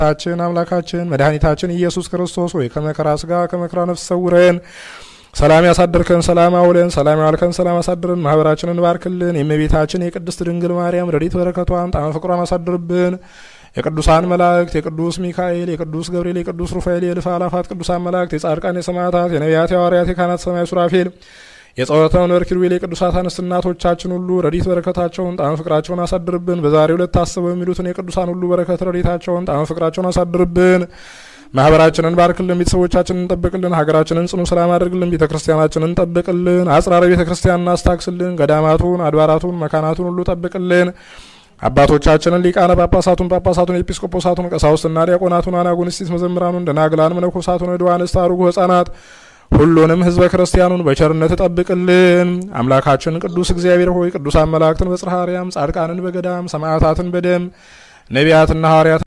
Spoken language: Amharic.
ጌታችን አምላካችን መድኃኒታችን ኢየሱስ ክርስቶስ ሆይ፣ ከመከራ ስጋ ከመከራ ነፍስ ሰውረን፣ ሰላም ያሳደርከን ሰላም አውለን፣ ሰላም ያዋልከን ሰላም አሳድረን፣ ማህበራችንን ባርክልን። የእመቤታችን የቅድስት ድንግል ማርያም ረድኤት በረከቷን ጣዕመ ፍቅሯን አሳድርብን። የቅዱሳን መላእክት፣ የቅዱስ ሚካኤል፣ የቅዱስ ገብርኤል፣ የቅዱስ ሩፋኤል፣ የእልፍ አእላፋት ቅዱሳን መላእክት፣ የጻድቃን፣ የሰማዕታት፣ የነቢያት፣ የሐዋርያት፣ የካህናት ሰማይ ሱራፌል፣ የጸሎተ መንበር ኪሩቤል፣ የቅዱሳት አንስት እናቶቻችን ሁሉ ረድኤት በረከታቸውን ጣዕመ ፍቅራቸውን አሳድርብን። በዛሬው ዕለት ታስበው የሚሉትን የቅዱሳን ሁሉ በረከት ረድኤታቸውን ጣዕመ ፍቅራቸውን አሳድርብን። ማህበራችንን ባርክልን፣ ቤተሰቦቻችንን ጠብቅልን፣ ሀገራችንን ጽኑ ሰላም አድርግልን፣ ቤተ ክርስቲያናችንን ጠብቅልን፣ አጽራረ ቤተ ክርስቲያንን አስታክስልን፣ ገዳማቱን፣ አድባራቱን፣ መካናቱን ሁሉ ጠብቅልን። አባቶቻችንን ሊቃነ ጳጳሳቱን፣ ጳጳሳቱን፣ ኤጲስቆጶሳቱን፣ ቀሳውስትና ዲያቆናቱን፣ አናጉንስጢስ መዘምራኑን፣ ደናግላን፣ መነኮሳቱን፣ ዕድዋን፣ አሩጉ ህጻናት ሁሉንም ህዝበ ክርስቲያኑን በቸርነት ጠብቅልን። አምላካችን ቅዱስ እግዚአብሔር ሆይ፣ ቅዱሳን መላእክትን በጽርሐ አርያም፣ ጻድቃንን በገዳም፣ ሰማዕታትን በደም፣ ነቢያትና ሐዋርያት